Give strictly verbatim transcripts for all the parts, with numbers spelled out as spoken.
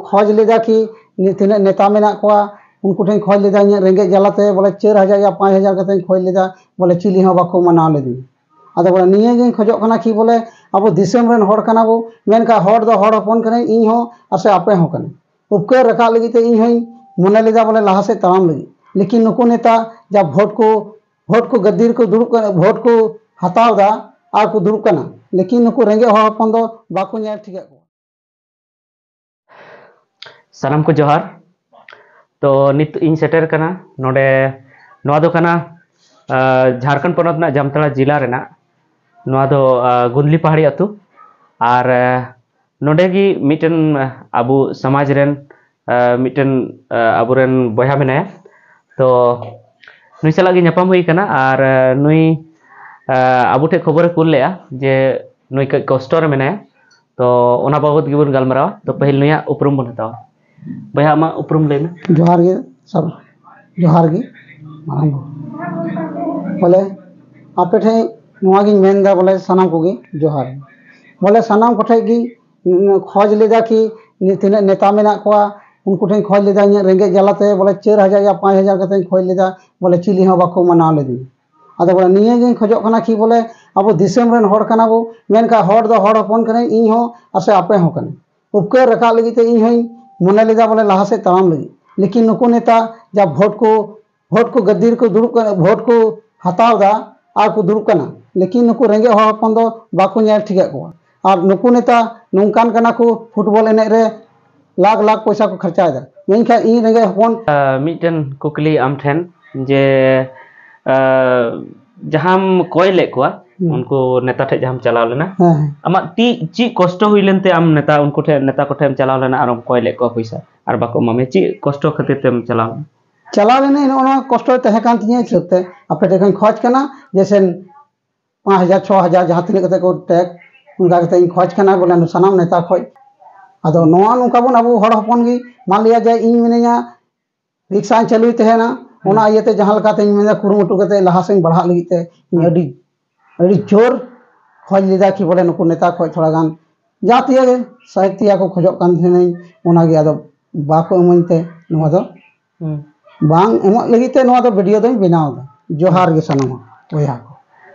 ᱠᱷᱚᱡᱽ ᱞᱮᱫᱟ ᱠᱤ ᱛᱤᱱᱟᱹᱜ ᱱᱮᱛᱟ ᱢᱮᱱᱟᱜ ᱠᱚᱣᱟ, ᱩᱱᱠᱩ ᱴᱷᱮᱱ ᱠᱷᱚᱡᱽ ᱞᱮᱫᱟ, ᱤᱧᱟᱹᱜ ᱨᱮᱸᱜᱮᱡ ᱡᱟᱞᱟᱛᱮ ᱵᱚᱞᱮ ᱪᱟᱨ ᱦᱟᱡᱟᱨ ᱭᱟ ᱯᱟᱸᱪ ᱦᱟᱡᱟᱨ ᱠᱟᱛᱮᱧ ᱠᱷᱚᱡᱽ ᱞᱮᱫᱟ, ᱵᱚᱞᱮ ᱪᱤᱞᱤ ᱦᱚᱸ ᱵᱟᱠᱚ ᱢᱟᱱᱟᱣ ᱞᱮᱫᱤᱧ᱾ ᱟᱫᱚ ᱵᱚᱞᱮ ᱱᱤᱭᱟᱹ ᱜᱤᱧ ᱠᱷᱚᱡᱚᱜ ᱠᱟᱱᱟ ᱠᱤ ᱵᱚᱞᱮ ᱟᱵᱚ ᱫᱤᱥᱚᱢ ᱨᱮᱱ ᱦᱚᱲ ᱠᱟᱱᱟ ᱵᱚ, ᱢᱮᱱᱠᱷᱟᱱ ᱦᱚᱲ ᱫᱚ ᱦᱚᱲ ᱦᱚᱯᱚᱱ ᱠᱟᱱᱟᱧ, ᱤᱧ ᱦᱚᱸ ᱟᱨ ᱥᱮ ᱟᱯᱮ ᱦᱚᱸ ᱠᱟᱱᱟ᱾ ᱩᱯᱠᱟᱹᱨ ᱨᱟᱠᱟᱵ ᱞᱟᱹᱜᱤᱫ ᱛᱮ ᱤᱧ ᱦᱚᱸᱧ ᱢᱚᱱᱮ ᱞᱮᱫᱟ ᱵᱚᱞᱮ ᱞᱟᱦᱟ ᱥᱮᱫ ᱛᱟᱲᱟᱢ ᱞᱟᱹᱜᱤᱫ, ᱞᱮᱠᱤᱱ ᱱᱩᱠᱩ ᱱᱮᱛᱟ ᱡᱟ ᱵᱷᱳᱴ ᱠᱚ, ᱵᱷᱳᱴ ᱠᱚ ᱜᱟᱹᱫᱤ ᱨᱮᱠᱚ ᱫᱩᱲᱩᱵ ᱠᱟᱱᱟ, ᱵᱷᱳᱴ ᱠᱚ ᱦᱟᱛᱟᱣ ᱮᱫᱟ ᱟᱨ ᱠᱚ ᱫᱩᱲᱩᱵ ᱠᱟᱱᱟ, ᱞᱮᱠᱤᱱ ᱱᱩᱠᱩ ᱨᱮᱸᱜᱮᱡ ᱦᱚᱲ ᱦᱚᱯᱚᱱ ᱫᱚ ᱵᱟᱠᱚ ᱧᱮᱞ ᱴᱷᱤᱠᱮᱫ ᱠᱚᱣᱟ᱾ ᱥᱟᱱᱟᱢ ᱠᱚ ᱡᱚᱦᱟᱨ᱾ ᱛᱚ ᱱᱤᱛ ᱤᱧ ᱥᱮᱴᱮᱨ ᱠᱟᱱᱟ ᱱᱚᱰᱮ, ᱱᱚᱣᱟ ᱫᱚ ᱠᱟᱱᱟ ᱟᱸ, ᱡᱷᱟᱲᱠᱷᱚᱸᱰ ᱯᱚᱱᱚᱛ ᱨᱮᱱᱟᱜ ᱡᱟᱢᱛᱟᱲᱟ ᱡᱮᱞᱟ ᱨᱮᱱᱟᱜ, ᱱᱚᱣᱟ ᱫᱚ ᱟᱸ, ᱜᱩᱱᱫᱽᱞᱤ ᱯᱟᱦᱟᱲᱤ ᱟᱹᱛᱩ᱾ ᱟᱨ ᱟᱸ, ᱱᱚᱰᱮ ᱜᱮ ᱢᱤᱫᱴᱮᱱ ᱟᱸ, ᱟᱵᱚ ᱥᱚᱢᱟᱡᱽ ᱨᱮᱱ ᱟᱸ, ᱢᱤᱫᱴᱮᱱ ᱟᱸ, ᱟᱵᱚᱨᱮᱱ ᱵᱚᱭᱦᱟ ᱢᱮᱱᱟᱭᱟ᱾ ᱛᱚ ᱱᱩᱭ ᱥᱟᱞᱟᱜ ᱜᱮ ᱧᱟᱯᱟᱢ ᱦᱩᱭ ᱠᱟᱱᱟ ᱟᱨ ᱟᱸ, ᱱᱩᱭ ᱟᱸ, ᱟᱵᱚ ᱴᱷᱮᱱ ᱠᱷᱚᱵᱚᱨᱮ ᱠᱩᱞ ᱞᱮᱫᱼᱟ ᱡᱮ ᱱᱩᱭ ᱠᱟᱹᱡ ᱠᱚᱥᱴᱚ ᱨᱮ ᱢᱮᱱᱟᱭᱟ᱾ ᱛᱚ ᱚᱱᱟ ᱵᱟᱵᱚᱛ ᱜᱮᱵᱚᱱ ᱜᱟᱞᱢᱟᱨᱟᱣᱟ᱾ ᱛᱚ ᱯᱟᱹᱦᱤᱞ ᱱᱩᱭᱟᱜ ᱩᱯᱨᱩᱢ ᱵᱚᱱ ᱦᱟᱛᱟᱣᱟ᱾ ᱵᱚᱭᱦᱟ, ᱟᱢᱟᱜ ᱩᱯᱨᱩᱢ ᱞᱟᱹᱭ ᱢᱮ᱾ ᱡᱚᱦᱟᱨ ᱜᱮ ᱥᱟᱨ, ᱡᱚᱦᱟᱨ ᱜᱮ ᱢᱟᱨᱟᱝ ᱵᱟᱵᱩ᱾ ᱵᱚᱞᱮ ᱟᱯᱮ ᱴᱷᱮᱱ ᱱᱚᱣᱟ ᱜᱤᱧ ᱢᱮᱱ ᱮᱫᱟ ᱵᱚᱞᱮ ᱥᱟᱱᱟᱢ ᱠᱚᱜᱮ ᱡᱚᱦᱟᱨ᱾ ᱵᱚᱞᱮ ᱥᱟᱱᱟᱢ ᱠᱚᱴᱷᱮᱱ ᱜᱮ ᱠᱷᱚᱡᱽ ᱞᱮᱫᱟ ᱠᱤ ᱛᱤᱱᱟᱹᱜ ᱱᱮᱛᱟ ᱢᱮᱱᱟᱜ ᱠᱚᱣᱟ, ᱩᱱᱠᱩ ᱴᱷᱮᱱ ᱠᱷᱚᱡᱽ ᱞᱮᱫᱟ, ᱤᱧᱟᱹᱜ ᱨᱮᱸᱜᱮᱡ ᱡᱟᱞᱟᱛᱮ ᱵᱚᱞᱮ ᱪᱟᱨ ᱦᱟᱡᱟᱨ ᱭᱟ ᱯᱟᱸᱪ ᱦᱟᱡᱟᱨ ᱠᱟᱛᱮᱧ ᱠᱷᱚᱡᱽ ᱞᱮᱫᱟ, ᱵᱚᱞᱮ ᱪᱤᱞᱤ ᱦᱚᱸ ᱵᱟᱠᱚ ᱢᱟᱱᱟᱣ ᱞᱮᱫᱤᱧ᱾ ᱟᱫᱚ ᱵᱚᱞᱮ ᱱᱤᱭᱟᱹ ᱜᱤᱧ ᱠᱷᱚᱡᱚᱜ ᱠᱟᱱᱟ ᱠᱤ ᱵᱚᱞᱮ ᱟᱵᱚ ᱫᱤᱥᱚᱢ ᱨᱮᱱ ᱦᱚᱲ ᱠᱟᱱᱟ ᱵᱚ, ᱢᱮᱱᱠᱷᱟᱱ ᱦᱚᱲ ᱫᱚ ᱦᱚᱲ ᱦᱚᱯᱚᱱ ᱠᱟᱹᱱᱟᱹᱧ, ᱤᱧ ᱦᱚᱸ ᱟᱨ ᱥᱮ ᱟᱯᱮ ᱦᱚᱸ ᱠᱟᱱᱟ᱾ ᱩᱯᱠᱟᱹᱨ ᱨᱟᱠᱟᱵ ᱞᱟᱹᱜᱤᱫ ᱛᱮ ᱤᱧ ᱦᱚᱸᱧ ᱢᱚᱱᱮ ᱞᱮᱫᱟ ᱵᱚᱞᱮ ᱞᱟᱦᱟ ᱥᱮᱫ ᱛᱟᱲᱟᱢ ᱞᱟᱹᱜᱤᱫ, ᱞᱮᱠᱤᱱ ᱱᱩᱠᱩ ᱱᱮᱛᱟ ᱡᱟ ᱵᱷᱳᱴ ᱠᱚ, ᱵᱷᱳᱴ ᱠᱚ ᱜᱟᱹᱫᱤ ᱨᱮᱠᱚ ᱫᱩᱲᱩᱵ ᱠᱟᱱᱟ, ᱵᱷᱳᱴ ᱠᱚ ᱦᱟᱛᱟᱣ ᱮᱫᱟ ᱟᱨ ᱠᱚ ᱫᱩᱲᱩᱵ ᱠᱟᱱᱟ, ᱞᱮᱠᱤᱱ ᱱᱩᱠᱩ ᱨᱮᱸᱜᱮᱡ ᱦᱚᱲ ᱦᱚᱯᱚᱱ ᱫᱚ ᱵᱟᱠᱚ ᱧᱮᱞ ᱴᱷᱤᱠᱮᱫ ᱠᱚᱣᱟ᱾ ᱟᱨ ᱱᱩᱠᱩ ᱱᱮᱛᱟ ᱱᱚᱝᱠᱟᱱ ᱠᱟᱱᱟ ᱠᱚ, ᱯᱷᱩᱴᱵᱚᱞ ᱮᱱᱮᱡ ᱨᱮ ᱞᱟᱠᱷ ᱞᱟᱠᱷ ᱯᱚᱭᱥᱟ ᱠᱚ ᱠᱷᱚᱨᱪᱟᱭᱮᱫᱟ, ᱢᱮᱱᱠᱷᱟᱱ ᱤᱧ ᱨᱮᱸᱜᱮᱡ ᱦᱚᱯᱚᱱ ᱟᱸ, ᱢᱤᱫᱴᱮᱱ ᱠᱩᱠᱞᱤ ᱟᱢ ᱴᱷᱮᱱ ᱡᱮ, ᱟᱸ, ᱡᱟᱦᱟᱸᱢ ᱠᱚᱭ ᱞᱮᱫ ᱠᱚᱣᱟ, ᱦᱩᱸ᱾ ᱩᱱᱠᱩ ᱱᱮᱛᱟ ᱴᱷᱮᱱ ᱡᱟᱦᱟᱸᱢ ᱪᱟᱞᱟᱣ ᱞᱮᱱᱟ, ᱦᱮᱸ, ᱦᱮᱸ᱾ ᱟᱢᱟᱜ ᱛᱤ ᱪᱮᱫ ᱠᱚᱥᱴᱚ ᱦᱩᱭ ᱞᱮᱱᱛᱮ ᱟᱢ ᱱᱮᱛᱟ ᱩᱱᱠᱩ ᱴᱷᱮᱱ, ᱱᱮᱛᱟ ᱠᱚᱴᱷᱮᱱ ᱮᱢ ᱪᱟᱞᱟᱣ ᱞᱮᱱᱟ ᱟᱨᱮᱢ ᱠᱚᱭ ᱞᱮᱫ ᱠᱚᱣᱟ ᱯᱚᱭᱥᱟ ᱟᱨ ᱵᱟᱠᱚ ᱮᱢᱟᱢᱟ? ᱪᱮᱫ ᱠᱚᱥᱴᱚ ᱠᱷᱟᱹᱛᱤᱨ ᱛᱮᱢ ᱪᱟᱞᱟᱣ ᱞᱮᱱᱟ? ᱪᱟᱞᱟᱣ ᱞᱮᱱᱟᱹᱧ, ᱱᱚᱜᱼᱚ ᱱᱚᱣᱟ ᱠᱚᱥᱴᱚ ᱛᱟᱦᱮᱸ ᱠᱟᱱ ᱛᱤᱧᱟᱹ ᱦᱤᱥᱟᱹᱵ ᱛᱮ, ᱟᱯᱮ ᱴᱷᱮᱱ ᱠᱷᱚᱱ ᱠᱷᱚᱡᱽ ᱠᱟᱱᱟ ᱡᱮ ᱥᱮᱱ ᱯᱟᱸᱪ ᱦᱟᱡᱟᱨ, ᱪᱷᱚ ᱦᱟᱡᱟᱨ, ᱡᱟᱦᱟᱸ ᱛᱤᱱᱟᱹᱜ ᱠᱟᱛᱮ ᱠᱚ ᱴᱮᱠ, ᱚᱱᱠᱟ ᱠᱟᱛᱮ ᱤᱧ ᱠᱷᱚᱡᱽ ᱠᱟᱱᱟ ᱵᱚᱞᱮ ᱥᱟᱱᱟᱢ ᱱᱮᱛᱟ ᱠᱷᱚᱡ᱾ ᱟᱫᱚ ᱱᱚᱣᱟ ᱱᱚᱝᱠᱟ ᱵᱚᱱ ᱟᱵᱚ ᱦᱚᱲ ᱦᱚᱯᱚᱱ ᱜᱮ, ᱢᱟᱱ ᱞᱤᱭᱟ ᱡᱮ ᱤᱧ ᱢᱤᱱᱟᱹᱧᱟ, ᱨᱤᱠᱥᱟᱧ ᱪᱟᱹᱞᱩᱭ ᱛᱟᱦᱮᱱᱟ, ᱚᱱᱟ ᱤᱭᱟᱹᱛᱮ ᱡᱟᱦᱟᱸ ᱞᱮᱠᱟᱛᱮᱧ ᱢᱮᱱᱟ ᱠᱩᱨᱩᱢᱩᱴᱩ ᱠᱟᱛᱮ ᱞᱟᱦᱟ ᱥᱮᱫ ᱵᱟᱲᱦᱟᱜ ᱞᱟᱹᱜᱤᱫ ᱛᱮ ᱤᱧ ᱟᱹᱰᱤ, ᱟᱹᱰᱤ ᱡᱳᱨ ᱠᱷᱚᱡᱽ ᱞᱮᱫᱟ ᱠᱤ ᱵᱚᱞᱮ ᱱᱩᱠᱩ ᱱᱮᱛᱟ ᱠᱷᱚᱡ ᱛᱷᱚᱲᱟ ᱜᱟᱱ ᱡᱟᱦᱟᱸ ᱛᱤᱭᱟᱹ ᱜᱮ ᱥᱟᱭᱤᱛ ᱛᱮᱭᱟ ᱠᱚ ᱠᱷᱚᱡᱚᱜ ᱠᱟᱱ ᱛᱟᱦᱮᱱᱟᱹᱧ, ᱚᱱᱟᱜᱮ ᱟᱫᱚ ᱵᱟᱠᱚ ᱮᱢᱟᱹᱧ ᱛᱮ ᱱᱚᱣᱟ ᱫᱚ ᱦᱩᱸ᱾ ᱵᱟᱝ ᱮᱢᱚᱜ ᱞᱟᱹᱜᱤᱫ ᱛᱮ ᱱᱚᱣᱟ ᱫᱚ ᱵᱷᱤᱰᱤᱭᱳ ᱫᱚᱧ ᱵᱮᱱᱟᱣ ᱮᱫᱟ᱾ ᱡᱚᱦᱟᱨ ᱜᱮ ᱥᱟᱱᱟᱢ ᱵᱚᱭᱦᱟ ᱠᱚ᱾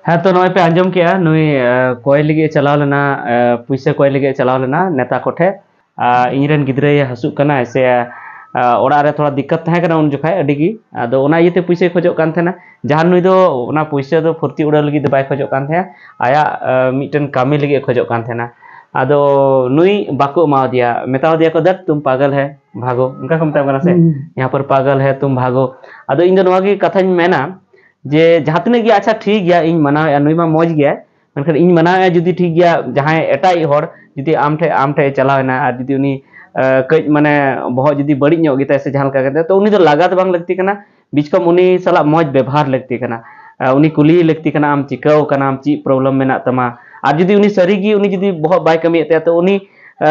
ᱦᱮᱸ, ᱛᱚ ᱱᱚᱜᱼᱚᱭ ᱯᱮ ᱟᱸᱡᱚᱢ ᱠᱮᱜᱼᱟ, ᱱᱩᱭ, ᱮ, ᱠᱚᱭ ᱞᱟᱹᱜᱤᱫ ᱮ ᱪᱟᱞᱟᱣ ᱞᱮᱱᱟ, ᱮ, ᱯᱩᱭᱥᱟᱹ ᱠᱚᱭ ᱞᱟᱹᱜᱤᱫ ᱮ ᱪᱟᱞᱟᱣ ᱞᱮᱱᱟ ᱱᱮᱛᱟ ᱠᱚᱴᱷᱮᱱ᱾ ᱟᱨ ᱤᱧᱨᱮᱱ ᱜᱤᱫᱽᱨᱟᱹᱭ ᱦᱟᱹᱥᱩᱜ ᱠᱟᱱᱟᱭ ᱥᱮ, ᱮ, ᱚᱲᱟᱜ ᱨᱮ ᱛᱷᱚᱲᱟ ᱫᱤᱠᱠᱟᱛ ᱛᱟᱦᱮᱸ ᱠᱟᱱᱟ ᱩᱱ ᱡᱚᱠᱷᱟᱡ ᱟᱹᱰᱤ ᱜᱮ, ᱟᱫᱚ ᱚᱱᱟ ᱤᱭᱟᱹᱛᱮ ᱯᱩᱭᱥᱟᱹᱭ ᱠᱷᱚᱡᱚᱜ ᱠᱟᱱ ᱛᱟᱦᱮᱱᱟ᱾ ᱡᱟᱦᱟᱸ ᱱᱩᱭ ᱫᱚ ᱚᱱᱟ ᱯᱩᱭᱥᱟᱹ ᱫᱚ ᱯᱷᱩᱨᱛᱤ ᱩᱰᱟᱹᱣ ᱞᱟᱹᱜᱤᱫ ᱫᱚ ᱵᱟᱭ ᱠᱷᱚᱡᱚᱜ ᱠᱟᱱ ᱛᱟᱦᱮᱸᱫ, ᱟᱭᱟᱜ, ᱮ, ᱢᱤᱫᱴᱮᱱ ᱠᱟᱹᱢᱤ ᱞᱟᱹᱜᱤᱫ ᱮ ᱠᱷᱚᱡᱚᱜ ᱠᱟᱱ ᱛᱟᱦᱮᱱᱟ᱾ ᱟᱫᱚ ᱱᱩᱭ ᱵᱟᱠᱚ ᱮᱢᱟᱣᱟᱫᱮᱭᱟ, ᱢᱮᱛᱟᱣᱟᱫᱮᱭᱟ ᱠᱚ, "ᱫᱟᱫ, ᱛᱩᱢ ᱯᱟᱜᱚᱞ ᱦᱮ, ᱵᱷᱟᱜᱚ", ᱚᱱᱠᱟ ᱠᱚ ᱢᱮᱛᱟᱣ ᱠᱟᱱᱟ ᱥᱮ, ᱦᱩᱸ᱾ "ᱭᱟᱦᱟᱸ ᱯᱟᱨ ᱯᱟᱜᱚᱞ ᱦᱮ, ᱛᱩᱢ ᱵᱷᱟᱜᱚ᱾" ᱟᱫᱚ ᱤᱧ ᱫᱚ ᱱᱚᱣᱟ ᱜᱮ ᱠᱟᱛᱷᱟᱧ ᱢᱮᱱᱟ ᱡᱮ ᱡᱟᱦᱟᱸ ᱛᱤᱱᱟᱹᱜ ᱜᱮ, ᱟᱪᱪᱷᱟ, ᱴᱷᱤᱠ ᱜᱮᱭᱟ, ᱤᱧ ᱢᱟᱱᱟᱣᱮᱫᱼᱟ, ᱱᱩᱭ ᱢᱟ ᱢᱚᱡᱽ ᱜᱮᱭᱟᱭ, ᱢᱮᱱᱠᱷᱟᱱ ᱤᱧ ᱢᱟᱱᱟᱣᱮᱫᱼᱟ ᱡᱩᱫᱤ ᱴᱷᱤᱠ ᱜᱮᱭᱟ, ᱡᱟᱦᱟᱸᱭ ᱮᱴᱟᱜ ᱦᱚᱲ ᱡᱩᱫᱤ ᱟᱢ ᱴᱷᱮᱡ, ᱟᱢ ᱴᱷᱮᱡ ᱮ ᱪᱟᱞᱟᱣ ᱮᱱᱟ ᱟᱨ ᱡᱩᱫᱤ ᱩᱱᱤ, ᱮ, ᱠᱟᱹᱡ ᱢᱟᱱᱮ ᱵᱚᱦᱚᱜ ᱡᱩᱫᱤ ᱵᱟᱹᱲᱤᱡ ᱧᱚᱜ ᱜᱮᱛᱟᱭ ᱥᱮ ᱡᱟᱦᱟᱸ ᱞᱮᱠᱟ ᱠᱟᱛᱮ, ᱛᱚ ᱩᱱᱤ ᱫᱚ ᱞᱟᱜᱟ ᱫᱚ ᱵᱟᱝ ᱞᱟᱹᱠᱛᱤ ᱠᱟᱱᱟ᱾ ᱵᱤᱪᱠᱚᱢ ᱩᱱᱤ ᱥᱟᱞᱟᱜ ᱢᱚᱡᱽ ᱵᱮᱵᱚᱦᱟᱨ ᱞᱟᱹᱠᱛᱤ ᱠᱟᱱᱟ᱾ ᱟ, ᱩᱱᱤ ᱠᱩᱞᱤᱭᱮ ᱞᱟᱹᱠᱛᱤ ᱠᱟᱱᱟ, "ᱟᱢ ᱪᱤᱠᱟᱹᱣ ᱠᱟᱱᱟᱢ, ᱪᱮᱫ problem ᱢᱮᱱᱟᱜ ᱛᱟᱢᱟ?" ᱟᱨ ᱡᱩᱫᱤ ᱩᱱᱤ ᱥᱟᱹᱨᱤ ᱜᱮ, ᱩᱱᱤ ᱡᱩᱫᱤ ᱵᱚᱦᱚᱜ ᱵᱟᱭ ᱠᱟᱹᱢᱤᱭᱮᱫ ᱛᱟᱭᱟ, ᱛᱚ ᱩᱱᱤ, ᱟ,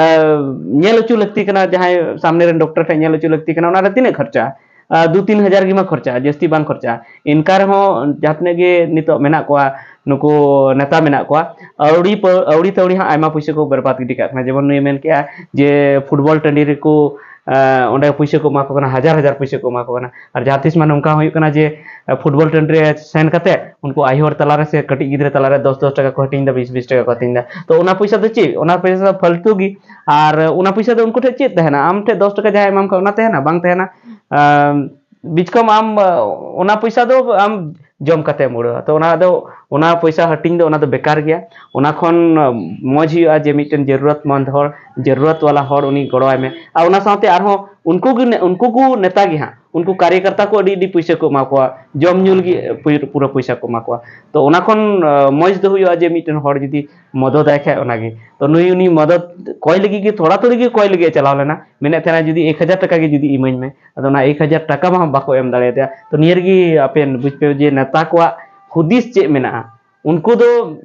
ᱧᱮᱞ ᱦᱚᱪᱚ ᱞᱟᱹᱠᱛᱤ ᱠᱟᱱᱟ, ᱡᱟᱦᱟᱸᱭ ᱥᱟᱢᱱᱮ ᱨᱮᱱ ᱰᱚᱠᱴᱚᱨ ᱴᱷᱮᱱ ᱧᱮᱞ ᱦᱚᱪᱚ ᱞᱟᱹᱠᱛᱤ ᱠᱟᱱᱟ᱾ ᱚᱱᱟ ᱨᱮ ᱛᱤᱱᱟᱹᱜ ᱠᱷᱚᱨᱪᱟᱜᱼᱟ? ᱟ, ᱫᱩ ᱛᱤᱱ ᱦᱟᱡᱟᱨ ᱜᱮ ᱢᱟ ᱠᱷᱚᱨᱪᱟᱜᱼᱟ, ᱡᱟᱹᱥᱛᱤ ᱵᱟᱝ ᱠᱷᱚᱨᱪᱟᱜᱼᱟ᱾ ᱮᱱᱠᱟ ᱨᱮᱦᱚᱸ ᱡᱟᱦᱟᱸ ᱛᱤᱱᱟᱹᱜ ᱜᱮ ᱱᱤᱛᱚᱜ ᱢᱮᱱᱟᱜ ᱠᱚᱣᱟ, ᱱᱩᱠᱩ ᱱᱮᱛᱟ ᱢᱮᱱᱟᱜ ᱠᱚᱣᱟ, ᱟᱹᱣᱲᱤ ᱯᱟᱹ-, ᱟᱹᱣᱲᱤ ᱛᱟᱹᱣᱲᱤ ᱦᱟᱸᱜ ᱟᱭᱢᱟ ᱯᱩᱭᱥᱟᱹ ᱠᱚ ᱵᱮᱨᱵᱟᱫ ᱜᱤᱰᱤ ᱠᱟᱜ ᱠᱟᱱᱟ᱾ ᱡᱮᱢᱚᱱ ᱱᱩᱭᱮ ᱢᱮᱱ ᱠᱮᱜᱼᱟ ᱡᱮ ᱯᱷᱩᱴᱵᱚᱞ ᱴᱟᱺᱰᱤ ᱨᱮᱠᱚ, ᱟ, ᱚᱸᱰᱮ ᱯᱩᱭᱥᱟᱹ ᱠᱚ ᱮᱢᱟ ᱠᱚ ᱠᱟᱱᱟ, ᱦᱟᱡᱟᱨ ᱦᱟᱡᱟᱨ ᱯᱩᱭᱥᱟᱹ ᱠᱚ ᱮᱢᱟ ᱠᱚ ᱠᱟᱱᱟ᱾ ᱟᱨ ᱡᱟᱦᱟᱸ ᱛᱤᱥ ᱢᱟ ᱱᱚᱝᱠᱟ ᱦᱩᱭᱩᱜ ᱠᱟᱱᱟ ᱡᱮ, ᱟ, ᱯᱷᱩᱴᱵᱚᱞ ᱴᱟᱺᱰᱤ ᱨᱮ ᱥᱮᱱ ᱠᱟᱛᱮ ᱩᱱᱠᱩ ᱟᱭᱳ ᱦᱚᱲ ᱛᱟᱞᱟᱨᱮ ᱥᱮ ᱠᱟᱹᱴᱤᱡ ᱜᱤᱫᱽᱨᱟᱹ ᱛᱟᱞᱟᱨᱮ ᱫᱚᱥ ᱫᱚᱥ ᱴᱟᱠᱟ ᱠᱚ ᱦᱟᱹᱴᱤᱧ ᱮᱫᱟ, ᱵᱤᱥ ᱵᱤᱥ ᱴᱟᱠᱟ ᱠᱚ ᱦᱟᱹᱴᱤᱧ ᱮᱫᱟ᱾ ᱛᱚ ᱚᱱᱟ ᱯᱚᱭᱥᱟ ᱫᱚ ᱪᱮᱫ? ᱚᱱᱟ ᱯᱚᱭᱥᱟ ᱫᱚ ᱯᱷᱟᱞᱛᱩ ᱜᱮ᱾ ᱟᱨ ᱚᱱᱟ ᱯᱚᱭᱥᱟ ᱫᱚ ᱩᱱᱠᱩ ᱴᱷᱮᱱ ᱪᱮᱫ ᱛᱟᱦᱮᱱᱟ? ᱟᱢ ᱴᱷᱮᱱ ᱫᱚᱥ ᱴᱟᱠᱟ ᱡᱟᱦᱟᱸᱭ ᱮᱢᱟᱢ ᱠᱷᱟᱱ ᱚᱱᱟ ᱛᱟᱦᱮᱱᱟ? ᱵᱟᱝ ᱛᱟᱦᱮᱱᱟ᱾ ᱟᱢ, ᱵᱤᱪᱠᱚᱢ ᱟᱢ, ᱟ, ᱚᱱᱟ ᱯᱚᱭᱥᱟ ᱫᱚ ᱟᱢ ᱡᱚᱢ ᱠᱟᱛᱮᱢ ᱩᱲᱟᱹᱣᱟ᱾ ᱛᱚ ᱚᱱᱟ ᱫᱚ, ᱚᱱᱟ ᱯᱚᱭᱥᱟ ᱦᱟᱹᱴᱤᱧ ᱫᱚ ᱚᱱᱟ ᱫᱚ ᱵᱮᱠᱟᱨ ᱜᱮᱭᱟ᱾ ᱚᱱᱟ ᱠᱷᱚᱱ, ᱟ, ᱢᱚᱡᱽ ᱦᱩᱭᱩᱜᱼᱟ ᱡᱮ ᱢᱤᱫᱴᱮᱱ ᱡᱟᱹᱨᱩᱨᱟᱛᱢᱚᱱᱫ ᱦᱚᱲ, ᱡᱟᱹᱨᱩᱨᱟᱛ ᱣᱟᱞᱟ ᱦᱚᱲ ᱩᱱᱤ ᱜᱚᱲᱚᱣᱟᱭ ᱢᱮ᱾ ᱟᱨ ᱚᱱᱟ ᱥᱟᱶᱛᱮ ᱟᱨᱦᱚᱸ ᱩᱱᱠᱩ ᱜᱮ ᱱᱮ-, ᱩᱱᱠᱩ ᱠᱚ ᱱᱮᱛᱟ ᱜᱮ ᱦᱟᱸᱜ, ᱩᱱᱠᱩ ᱠᱟᱨᱭᱚᱠᱚᱨᱛᱟ ᱠᱚ ᱟᱹᱰᱤ, ᱟᱹᱰᱤ ᱯᱩᱭᱥᱟᱹ ᱠᱚ ᱮᱢᱟ ᱠᱚᱣᱟ, ᱡᱚᱢ ᱧᱩ ᱞᱟᱹᱜᱤᱫ ᱯᱩᱭ-, ᱯᱩᱨᱟᱹ ᱯᱩᱭᱥᱟᱹ ᱠᱚ ᱮᱢᱟ ᱠᱚᱣᱟ᱾ ᱛᱚ ᱚᱱᱟ ᱠᱷᱚᱱ, ᱟ, ᱢᱚᱡᱽ ᱫᱚ ᱦᱩᱭᱩᱜᱼᱟ ᱡᱮ ᱢᱤᱫᱴᱮᱱ ᱦᱚᱲ ᱡᱩᱫᱤ ᱢᱚᱫᱚᱫᱟᱭ ᱠᱷᱟᱡ ᱚᱱᱟᱜᱮ᱾ ᱛᱚ ᱱᱩᱭ ᱩᱱᱤ ᱢᱚᱫᱚᱫ ᱠᱚᱭ ᱞᱟᱹᱜᱤᱫ ᱜᱮ, ᱛᱷᱚᱲᱟ ᱛᱷᱚᱲᱤ ᱜᱮ ᱠᱚᱭ ᱞᱟᱹᱜᱤᱫ ᱮ ᱪᱟᱞᱟᱣ ᱞᱮᱱᱟ, ᱢᱮᱱᱮᱫ ᱛᱟᱦᱮᱱᱟ ᱡᱩᱫᱤ ᱮᱠ ᱦᱟᱡᱟᱨ ᱴᱟᱠᱟ ᱜᱮ ᱡᱩᱫᱤ ᱤᱢᱟᱹᱧ ᱢᱮ, ᱟᱫᱚ ᱚᱱᱟ ᱮᱠ ᱦᱟᱡᱟᱨ ᱴᱟᱠᱟ ᱢᱟ ᱵᱟᱠᱚ ᱮᱢ ᱫᱟᱲᱮᱭᱟᱫᱮᱭᱟ᱾ ᱛᱚ ᱱᱤᱭᱟᱹ ᱨᱮᱜᱮ ᱟᱯᱮ ᱵᱩᱡᱽ ᱯᱮ ᱡᱮ ᱱᱮᱛᱟ ᱠᱚᱣᱟᱜ ᱦᱩᱫᱤᱥ ᱪᱮᱫ ᱢᱮᱱᱟᱜᱼᱟ᱾ ᱩᱱᱠᱩ ᱫᱚ,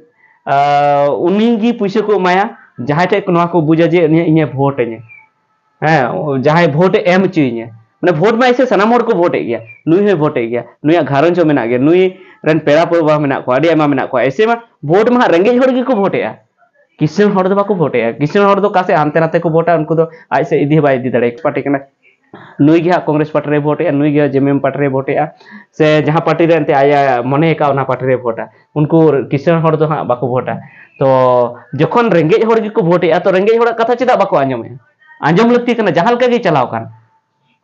ᱟ, ᱩᱱᱤ ᱜᱮ ᱯᱩᱭᱥᱟᱹ ᱠᱚ ᱮᱢᱟᱭᱟ, ᱡᱟᱦᱟᱸᱭ ᱴᱷᱮᱡ ᱱᱚᱣᱟ ᱠᱚ ᱵᱩᱡᱟ ᱡᱮ ᱩᱱᱤ ᱤᱧᱮ ᱵᱷᱳᱴ ᱟᱹᱧᱟ᱾ ᱦᱮᱸ, ᱡᱟᱦᱟᱸᱭ ᱵᱷᱳᱴ ᱮ ᱮᱢ ᱦᱚᱪᱚᱭᱤᱧᱟ, ᱢᱟᱱᱮ ᱵᱷᱳᱴ ᱢᱟ ᱮᱥᱮ ᱥᱟᱱᱟᱢ ᱦᱚᱲ ᱠᱚ ᱵᱷᱳᱴ ᱮᱫ ᱜᱮᱭᱟ, ᱱᱩᱭ ᱦᱚᱸᱭ ᱵᱷᱳᱴ ᱮᱫ ᱜᱮᱭᱟ, ᱱᱩᱭᱟᱜ ᱜᱷᱟᱨᱚᱸᱡᱽ ᱦᱚᱸ ᱢᱮᱱᱟᱜ ᱜᱮᱭᱟ, ᱱᱩᱭ ᱨᱮᱱ ᱯᱮᱲᱟ ᱯᱟᱹᱨᱣᱟᱹ ᱦᱚᱸ ᱢᱮᱱᱟᱜ ᱠᱚᱣᱟ, ᱟᱹᱰᱤ ᱟᱭᱢᱟ ᱢᱮᱱᱟᱜ ᱠᱚᱣᱟ᱾ ᱮᱥᱮ ᱢᱟ ᱵᱷᱳᱴ ᱢᱟ ᱦᱟᱸᱜ ᱨᱮᱸᱜᱮᱡ ᱦᱚᱲ ᱜᱮᱠᱚ ᱵᱷᱳᱴ ᱮᱫᱼᱟ᱾ ᱠᱤᱥᱟᱹᱬ ᱦᱚᱲ ᱫᱚ ᱵᱟᱠᱚ ᱵᱷᱳᱴᱮᱜᱼᱟ᱾ ᱠᱤᱥᱟᱹᱬ ᱦᱚᱲ ᱫᱚ ᱚᱠᱟ ᱥᱮᱫ ᱦᱟᱱᱛᱮ ᱱᱟᱛᱮ ᱠᱚ ᱵᱷᱳᱴᱟ, ᱩᱱᱠᱩ ᱫᱚ ᱟᱡ ᱥᱮᱫ ᱤᱫᱤ ᱦᱚᱸ ᱵᱟᱭ ᱤᱫᱤ ᱫᱟᱲᱮᱭᱟᱜᱼᱟ᱾ ᱯᱟᱨᱴᱤ ᱠᱟᱱᱟ, ᱱᱩᱭ ᱜᱮ ᱦᱟᱸᱜ ᱠᱚᱝᱜᱨᱮᱥ ᱯᱟᱨᱴᱤ ᱨᱮ ᱵᱷᱳᱴᱮᱜᱼᱟ, ᱱᱩᱭ ᱜᱮ ᱡᱮᱢᱮᱢ ᱯᱟᱨᱴᱤ ᱨᱮ ᱵᱷᱳᱴᱮᱜᱼᱟ, ᱥᱮ ᱡᱟᱦᱟᱸ ᱯᱟᱨᱴᱤ ᱨᱮ ᱮᱱᱛᱮ ᱟᱭᱟᱜ ᱢᱚᱱᱮ ᱟᱠᱟᱫ ᱚᱱᱟ ᱯᱟᱨᱴᱤ ᱨᱮ ᱵᱷᱳᱴᱟ᱾ ᱩᱱᱠᱩ ᱠᱤᱥᱟᱹᱬ ᱦᱚᱲ ᱫᱚ ᱦᱟᱸᱜ ᱵᱟᱠᱚ ᱵᱷᱳᱴᱟ᱾ ᱛᱚ ᱡᱚᱠᱷᱚᱱ ᱨᱮᱸᱜᱮᱡ ᱦᱚᱲ ᱜᱮᱠᱚ ᱵᱷᱳᱴᱮᱜᱼᱟ, ᱛᱚ ᱨᱮᱸᱜᱮᱡ ᱦᱚᱲᱟᱜ ᱠᱟᱛᱷᱟ ᱪᱮᱫᱟᱜ ᱵᱟᱠᱚ ᱟᱸᱡᱚᱢᱮᱜᱼᱟ? ᱟᱸᱡᱚᱢ ᱞᱟᱹᱠᱛᱤ ᱠᱟᱱᱟ, ᱡᱟᱦᱟᱸ ᱞᱮᱠᱟ ᱜᱮ ᱪᱟᱞᱟᱣ ᱠᱟᱱ᱾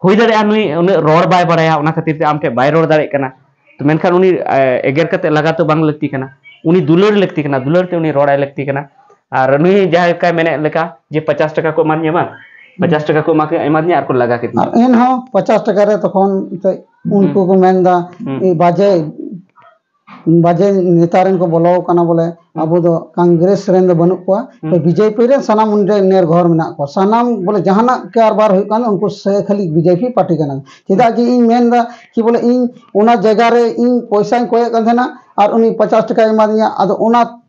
ᱦᱩᱭ ᱫᱟᱲᱮᱭᱟᱜᱼᱟ ᱱᱩᱭ ᱩᱱᱟᱹᱜ ᱨᱚᱲ ᱵᱟᱭ ᱵᱟᱲᱟᱭᱟ, ᱚᱱᱟ ᱠᱷᱟᱹᱛᱤᱨ ᱛᱮ ᱟᱢ ᱴᱷᱮᱱ ᱵᱟᱭ ᱨᱚᱲ ᱫᱟᱲᱮᱭᱟᱜ ᱠᱟᱱᱟ᱾ ᱛᱚ ᱢᱮᱱᱠᱷᱟᱱ ᱩᱱᱤ, ᱮ, ᱮᱜᱮᱨ ᱠᱟᱛᱮ ᱞᱟᱜᱟ ᱛᱚ ᱵᱟᱝ ᱞᱟᱹᱠᱛᱤ ᱠᱟᱱᱟ᱾ ᱩᱱᱤ ᱫᱩᱞᱟᱹᱲ ᱞᱟᱹᱠᱛᱤ ᱠᱟᱱᱟ, ᱫᱩᱞᱟᱹᱲ ᱛᱮ ᱩᱱᱤ ᱨᱚᱲ ᱟᱭ ᱞᱟᱹᱠᱛᱤ ᱠᱟᱱᱟ᱾ ᱟᱨ ᱱᱩᱭ ᱡᱟᱦᱟᱸ ᱞᱮᱠᱟᱭ ᱢᱮᱱᱮᱫ ᱞᱮᱠᱟ ᱡᱮ ᱯᱟᱪᱟᱥ ᱴᱟᱠᱟ ᱠᱚ ᱮᱢᱟᱫᱤᱧᱟ, ᱵᱟᱝ, ᱯᱟᱪᱟᱥ ᱴᱟᱠᱟ ᱠᱚ ᱮᱢᱟ ᱠᱮ-, ᱮᱢᱟᱫᱤᱧᱟ ᱟᱨ ᱠᱚ ᱞᱟᱜᱟ ᱠᱮᱫᱤᱧᱟ᱾ ᱟᱨ ᱮᱱᱦᱚᱸ ᱯᱟᱪᱟᱥ ᱴᱟᱠᱟ ᱨᱮ ᱛᱚᱠᱷᱚᱱ ᱮᱱᱛᱮᱫ ᱩᱱᱠᱩ ᱦᱩᱸ᱾ ᱠᱚ ᱢᱮᱱᱫᱟ, ᱦᱩᱸ᱾ ᱮ, ᱵᱟᱡᱮ, ᱵᱟᱡᱮ ᱱᱮᱛᱟ ᱨᱮᱱ ᱠᱚ ᱵᱚᱞᱚ ᱠᱟᱱᱟ ᱵᱚᱞᱮ, ᱦᱩᱸ᱾ ᱟᱵᱚ ᱫᱚ ᱠᱚᱝᱜᱨᱮᱥ ᱨᱮᱱ ᱫᱚ ᱵᱟᱹᱱᱩᱜ ᱠᱚᱣᱟ, ᱦᱩᱸ᱾ ᱛᱚ ᱵᱤᱡᱮᱯᱤ ᱨᱮᱱ ᱥᱟᱱᱟᱢ ᱩᱱᱤ ᱨᱮᱱ ᱱᱤᱨᱵᱷᱚᱨ ᱢᱮᱱᱟᱜ ᱠᱚᱣᱟ᱾ ᱥᱟᱱᱟᱢ ᱵᱚᱞᱮ ᱡᱟᱦᱟᱱᱟᱜ ᱠᱟᱨᱵᱟᱨ ᱦᱩᱭᱩᱜ ᱠᱟᱱ ᱩᱱᱠᱩ ᱥᱮ ᱠᱷᱟᱹᱞᱤ ᱵᱤᱡᱮᱯᱤ ᱯᱟᱨᱴᱤ ᱠᱟᱱᱟ᱾ ᱪᱮᱫᱟᱜ ᱡᱮ ᱤᱧ ᱢᱮᱱᱫᱟ ᱠᱤ ᱵᱚᱞᱮ ᱤᱧ ᱚᱱᱟ ᱡᱟᱭᱜᱟ ᱨᱮ ᱤᱧ ᱯᱚᱭᱥᱟᱧ ᱠᱚᱭᱮᱫ ᱠᱟᱱ ᱛᱟᱦᱮᱱᱟ ᱟᱨ ᱩᱱᱤ ᱯᱟᱪᱟᱥ ᱴᱟᱠᱟᱭ ᱮᱢᱟᱫᱤᱧᱟ, ᱟᱫᱚ ᱚᱱᱟ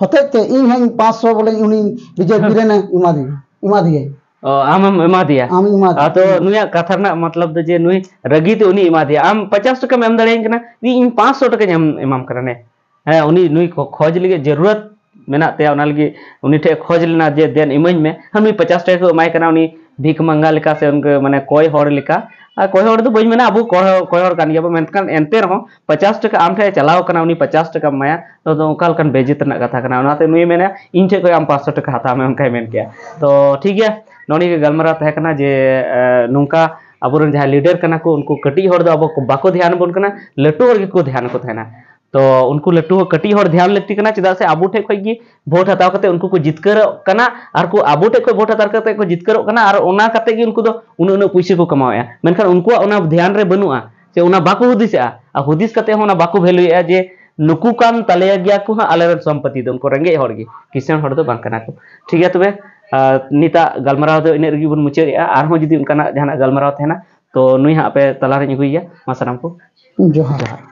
ᱦᱚᱛᱮᱡ ᱛᱮ ᱤᱧ ᱦᱚᱸ ᱤᱧ ᱯᱟᱸᱪᱥᱚ ᱵᱚᱞᱮ ᱩᱱᱤ ᱵᱤᱡᱮᱯᱤ ᱨᱮᱱᱮ ᱮᱢᱟᱫᱤᱧᱟ, ᱮᱢᱟᱫᱤᱧᱟᱭ᱾ ᱚ, ᱟᱢᱮᱢ ᱮᱢᱟᱫᱮᱭᱟ? ᱟᱢ ᱮᱢᱟᱫᱤᱧᱟ᱾ ᱟᱫᱚ ᱱᱩᱭᱟᱜ ᱠᱟᱛᱷᱟ ᱨᱮᱱᱟᱜ ᱢᱚᱛᱞᱚᱵ ᱫᱚ ᱡᱮ ᱱᱩᱭ ᱨᱟᱹᱜᱤ ᱛᱮ ᱩᱱᱤ ᱮᱢᱟᱫᱮᱭᱟ᱾ ᱟᱢ ᱯᱟᱪᱟᱥ ᱴᱟᱠᱟᱢ ᱮᱢ ᱫᱟᱲᱮᱭᱟᱹᱧ ᱠᱟᱱᱟ, ᱤᱧ ᱯᱟᱸᱪᱥᱚ ᱴᱟᱠᱟᱧ ᱮᱢ, ᱮᱢᱟᱢ ᱠᱟᱱᱟ ᱱᱮ᱾ ᱦᱮᱸ, ᱩᱱᱤ, ᱱᱩᱭ ᱠᱷᱚ-, ᱠᱷᱚᱡᱽ ᱞᱟᱹᱜᱤᱫ ᱡᱟᱹᱨᱩᱲᱟᱛ ᱢᱮᱱᱟᱜ ᱛᱟᱭᱟ, ᱚᱱᱟ ᱞᱟᱹᱜᱤᱫ ᱩᱱᱤ ᱴᱷᱮᱱ ᱠᱷᱚᱡᱽ ᱞᱮᱱᱟ ᱡᱮ ᱫᱮᱱ ᱤᱢᱟᱹᱧ ᱢᱮ᱾ ᱦᱮᱸ, ᱱᱩᱭ ᱯᱟᱪᱟᱥ ᱴᱟᱠᱟ ᱠᱚ ᱮᱢᱟᱭ ᱠᱟᱱᱟ, ᱩᱱᱤ ᱵᱷᱤᱠ ᱢᱟᱝᱜᱟ ᱞᱮᱠᱟ ᱥᱮ ᱩᱱᱠᱩ ᱢᱟᱱᱮ ᱠᱚᱭ ᱦᱚᱲ ᱞᱮᱠᱟ᱾ ᱟᱨ ᱠᱚᱭ ᱦᱚᱲ ᱫᱚ ᱵᱟᱹᱧ ᱢᱮᱱᱟ, ᱟᱵᱚ ᱠᱚᱭ ᱦᱚᱲ, ᱠᱚᱭ ᱦᱚᱲ ᱠᱟᱱ ᱜᱮᱭᱟᱵᱚᱱ, ᱢᱮᱱᱠᱷᱟᱱ ᱮᱱᱛᱮ ᱨᱮᱦᱚᱸ ᱯᱟᱪᱟᱥ ᱴᱟᱠᱟ ᱟᱢ ᱴᱷᱮᱱ ᱮ ᱪᱟᱞᱟᱣ ᱠᱟᱱᱟ, ᱩᱱᱤ ᱯᱟᱪᱟᱥ ᱴᱟᱠᱟᱢ ᱮᱢᱟᱭᱟ, ᱱᱚᱣᱟ ᱫᱚ ᱚᱠᱟ ᱞᱮᱠᱟᱱ ᱵᱮᱡᱤᱛ ᱨᱮᱱᱟᱜ ᱠᱟᱛᱷᱟ ᱠᱟᱱᱟ? ᱚᱱᱟᱛᱮ ᱱᱩᱭᱮ ᱢᱮᱱᱟ, "ᱤᱧ ᱴᱷᱮᱱ ᱠᱷᱚᱱ ᱟᱢ ᱯᱟᱸᱪᱥᱚ ᱴᱟᱠᱟ ᱦᱟᱛᱟᱣ ᱢᱮ", ᱚᱱᱠᱟᱭ ᱢᱮᱱ ᱠᱮᱭᱟ᱾ ᱛᱚ ᱴᱷᱤᱠ ᱜᱮᱭᱟ, ᱱᱚᱜᱼᱚ ᱱᱤᱭᱟᱹ ᱜᱮ ᱜᱟᱞᱢᱟᱨᱟᱣ ᱛᱟᱦᱮᱸ ᱠᱟᱱᱟ ᱡᱮ, ᱮ, ᱱᱚᱝᱠᱟ ᱟᱵᱚᱨᱮᱱ ᱡᱟᱦᱟᱸᱭ ᱞᱤᱰᱟᱨ ᱠᱟᱱᱟ ᱠᱚ, ᱩᱱᱠᱩ ᱠᱟᱹᱴᱤᱡ ᱦᱚᱲ ᱫᱚ ᱟᱵᱚ ᱠᱚ ᱵᱟᱠᱚ ᱫᱷᱮᱭᱟᱱ ᱵᱚᱱ ᱠᱟᱱᱟ, ᱞᱟᱹᱴᱩ ᱦᱚᱲ ᱜᱮᱠᱚ ᱫᱷᱮᱭᱟᱱ ᱠᱚ ᱛᱟᱦᱮᱱᱟ᱾ ᱛᱚ ᱩᱱᱠᱩ ᱞᱟᱹᱴᱩ ᱠᱟᱹᱴᱤᱡ ᱦᱚᱲ ᱫᱷᱮᱭᱟᱱ ᱞᱟᱹᱠᱛᱤ ᱠᱟᱱᱟ, ᱪᱮᱫᱟᱜ ᱥᱮ ᱟᱵᱚ ᱴᱷᱮᱱ ᱠᱷᱚᱱ ᱜᱮ ᱵᱷᱳᱴ ᱦᱟᱛᱟᱣ ᱠᱟᱛᱮ ᱩᱱᱠᱩ ᱠᱚ ᱡᱤᱛᱠᱟᱹᱨᱚᱜ ᱠᱟᱱᱟ, ᱟᱨ ᱠᱚ ᱟᱵᱚ ᱴᱷᱮᱱ ᱠᱷᱚᱱ ᱵᱷᱳᱴ ᱦᱟᱛᱟᱣ ᱠᱟᱛᱮ ᱠᱚ ᱡᱤᱛᱠᱟᱹᱨᱚᱜ ᱠᱟᱱᱟ, ᱟᱨ ᱚᱱᱟ ᱠᱟᱛᱮ ᱜᱮ ᱩᱱᱠᱩ ᱫᱚ ᱩᱱᱟᱹᱜ, ᱩᱱᱟᱹᱜ ᱯᱩᱭᱥᱟᱹ ᱠᱚ ᱠᱟᱢᱟᱣᱮᱫᱼᱟ᱾ ᱢᱮᱱᱠᱷᱟᱱ ᱩᱱᱠᱩᱣᱟᱜ ᱚᱱᱟ ᱫᱷᱮᱭᱟᱱ ᱨᱮ ᱵᱟᱹᱱᱩᱜᱼᱟ, ᱥᱮ ᱚᱱᱟ ᱵᱟᱠᱚ ᱦᱩᱫᱤᱥᱮᱜᱼᱟ, ᱟᱨ ᱦᱩᱫᱤᱥ ᱠᱟᱛᱮ ᱦᱚᱸ ᱚᱱᱟ ᱵᱟᱠᱚ ᱵᱷᱮᱞᱩᱭᱮᱫᱼᱟ ᱡᱮ ᱱᱩᱠᱩ ᱠᱟᱱ ᱛᱟᱞᱮᱭᱟ ᱜᱮᱭᱟ ᱠᱚ ᱦᱟᱸᱜ ᱟᱞᱮᱨᱮᱱ ᱥᱚᱢᱯᱚᱛᱤ ᱫᱚ, ᱩᱱᱠᱩ ᱨᱮᱸᱜᱮᱡ ᱦᱚᱲ ᱜᱮ, ᱠᱤᱥᱟᱹᱬ ᱦᱚᱲ ᱫᱚ ᱵᱟᱝ ᱠᱟᱱᱟ ᱠᱚ᱾ ᱴᱷᱤᱠ ᱜᱮᱭᱟ, ᱛᱚᱵᱮ, ᱟᱨ ᱱᱤᱛᱟᱜ ᱜᱟᱞᱢᱟᱨᱟᱣ ᱫᱚ ᱤᱱᱟᱹᱜ ᱨᱮᱜᱮ ᱵᱚᱱ ᱢᱩᱪᱟᱹᱫᱮᱜᱼᱟ᱾ ᱟᱨᱦᱚᱸ ᱡᱩᱫᱤ ᱚᱱᱠᱟᱱᱟᱜ ᱡᱟᱦᱟᱱᱟᱜ ᱜᱟᱞᱢᱟᱨᱟᱣ ᱛᱟᱦᱮᱱᱟ, ᱛᱚ ᱱᱩᱭ ᱦᱟᱸᱜ ᱟᱯᱮ ᱛᱟᱞᱟᱨᱮᱧ ᱟᱹᱜᱩᱭᱮᱭᱟ᱾ ᱢᱟ ᱥᱟᱱᱟᱢ ᱠᱚ ᱡᱚᱦᱟᱨ᱾ ᱡᱚᱦᱟᱨ᱾